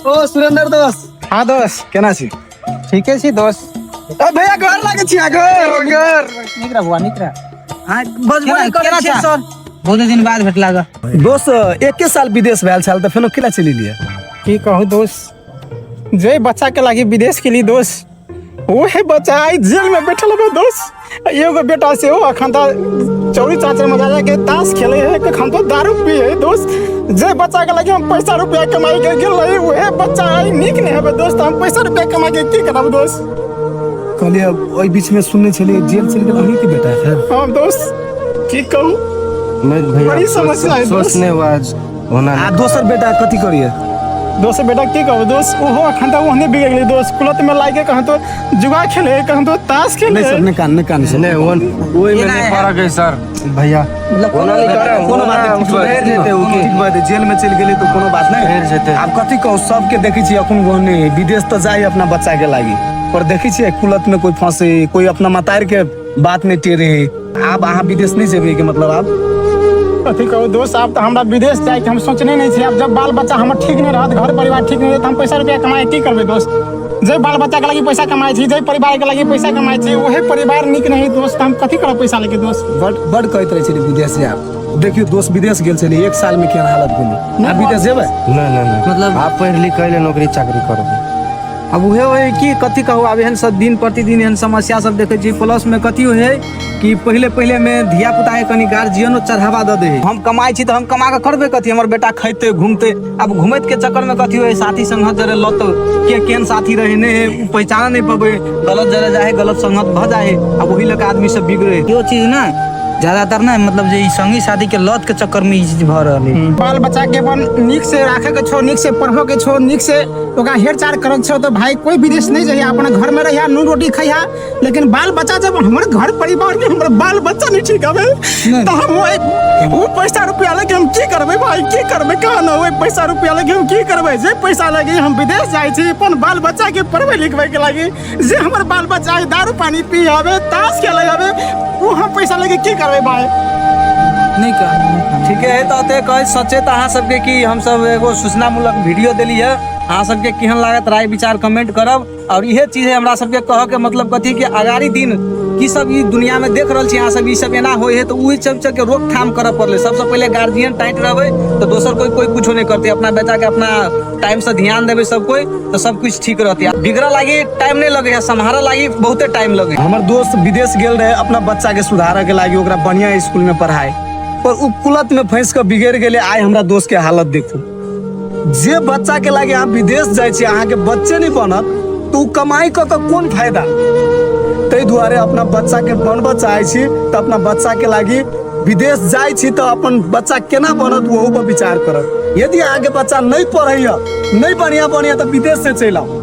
ओ सुरेंद्र दोस्त। हाँ दोस्त। केना छी? ठीके छी दोस्त। ओ भैया घर लागे छी, घर घर। नीक रह बुआ, नीक रह। हाँ, बजबो नहि करै केना छियै छा? सर। बहुत दिन बाद भेटला ग। दोस्त एके साल विदेश भेल छल तऽ फेनो केना चलि एलियै? की कहू दोस्त, जे बच्चा के लागी विदेश के लिए दोस्त, ओहे बच्चा आइ जेल में बैठल बा दोस्त। एगो बेटा से हो अखन तऽ चौरी चाचर में जा जाके ताश खेले है, अखन तो दारू पिए है दोस्त। जे बच्चा के लागी हम पैसा रुपया कमाई के गेल रही, ओहे बच्चा आइ नीक नहीं हेबे दोस्त। हम पैसा रुपया कमा के की करब दोस्त? कहलियै ओहि बीच में सुनने छलियै जेल चलि गेल अहीं के बेटा है। हाँ दोस्त, की कहू, नहीं भैया, बड़ी समस्या है दोस्त। सोच नहीं हुआ आज होना। आ दोसर बेटा कथी करिए? दोसर बेटा की कहू दोस्त, ओहो अखन तक ओहने बिगड़ गेलै दोस्त। कुलत में लागे कहाँ तो जुआ खेले, कहाँ तो ताश खेले। नहीं सर, नहीं कान, नहीं कान सर। नहीं, ओहि में नहीं फर्क है सर भैया। कोनो नहीं करे, कोनो बात नहीं, ठीक सुधरि जेतै ओ की। ठीक बात है, जेल में चलि गेलै तऽ कोनो बात नहीं, सुधरि जेतै। आब कथी कहू, सबके देखै छी अखन ओहने विदेश तऽ जाइ अपना बच्चा के लागी, पर देखै छियै कुलत में कोई फंसे, कोई अपना मतार के बात नहीं टेरे है। आब अहाँ विदेश नहीं जेबै के मतलब आब? कथी कहू दोस्त, आब तऽ हमरा विदेश जाइके हम सोचने नहीं छी। आब जब बाल बच्चा हमर ठीक नहीं रहत, घर परिवार ठीक नहीं रहत, हम पैसा रुपया कमाए की करबै दोस्त? जे बाल बच्चा के लागी पैसा कमाइ छी, जे परिवार के लागी पैसा कमाइ छी, ओहे परिवार नीक नहीं दोस्त, हम कथी करब पैसा लेके दोस्त? बड बड कहैत रहै छलै विदेश जायब। देखियौ दोस्त, विदेश गेल छलै, एक साल में केहन हालत भेलै। आब विदेश जेबै? नहीं नहीं नहीं, मतलब आप पढ़ लिख के नौकरी चाकरी करबै। अब उहे होइ कि कथी कहू, आब एहन सब दिन प्रतिदिन एहन समस्या सब देखै छी। प्लस में कथी होइ है कि पहिले पहिले में धिया पुता के कनी गार्जियनो चढ़ावा दऽ दै है। हम कमाइ छी तऽ हम कमा कऽ करबै कथी, हमर बेटा खैतै घूमतै। अब घूमैत के चक्कर में कथी होइ, साथी संगत जरे लत के केहन साथी रहे नहि है, उ पहचान नहि पबै, गलत जरे जाइ है, गलत संगत भऽ जाइ है। अब ओही लऽ कऽ आदमी सब बिगड़े है। यो चीज ना ज्यादातर ना मतलब जे ई संगी साथी के लत के चक्कर में ई चीज भऽ रहल है। बाल बच्चा के अपन नीक से राखे के छो, नीक से पढ़ो के छो, नीक से ओकरा हेर चार करे के छो, तो भाई कोई विदेश नहीं जइहा, अपना घर में रहिया, नून रोटी खइहा। लेकिन बाल बच्चा जब हमर घर परिवार में हमर बाल बच्चा नहीं ठीक हवे तो हम वो पैसा रुपया लेके हम की करबै भाई, की करबै कहाँ ना, ओहि पैसा रुपया लेके हम की करबै? जे पैसा लगे हम विदेश जाइ छी अपन बाल बच्चा के पढ़बै लिखबै के लागी, जे हमर बाल बच्चा आइ दारू पानी पी आवे, ताश खेले आवे, वो हम पैसा लेके की करबै भाई? नहीं कर ठीके है, तऽ एते कहै सचेत अहाँ सबके कि हमसब एगो सूचनामूलक वीडियो देली है। अहाँ सबके केहन लागत राय विचार कमेंट करब। और इहे चीज है हमरा सबके कहऽ के मतलब कथी कि अगाड़ी दिन की सब ई दुनिया में देख रहल छी अहाँ सब, ई सब एना होइ है तऽ ओहि सब के रोकथाम करऽ पड़लै। सबसँ पहिले गार्जियन टाइट रहबै तऽ दोसर कोई कोई कुछो नहि करतै। अपना बच्चा के अपना टाइम से ध्यान देबै सब कोई तऽ सब कुछ ठीक रहतै। बिगड़ऽ लागी टाइम नहि लगै है, सम्हारऽ लागी बहुते टाइम लगै है। हमर दोस्त विदेश गेल रहे अपना बच्चा के सुधारऽ के लागी, ओकरा बढ़िया स्कूल में पढ़ाए, पर उ कुलत में फंस के बिगड़ गेलै। आइ हमरा दोस्त के हालत देखू। जे बच्चा के लागी अहाँ विदेश जाइ छी, अहाँ के बच्चे नहीं बनत तऽ उ कमाई कऽ के कोन फायदा? ताहि दुआरे अपना बच्चा के बनबऽ चाहै छी तऽ अपना बच्चा के लागी विदेश जाइ छी तऽ अपन बच्चा केना बनत ओहू पर विचार करब। यदि अहाँ के बच्चा नहीं पढ़ैया, नहीं बढ़िया बढ़िया, तऽ विदेश से चलि आउ।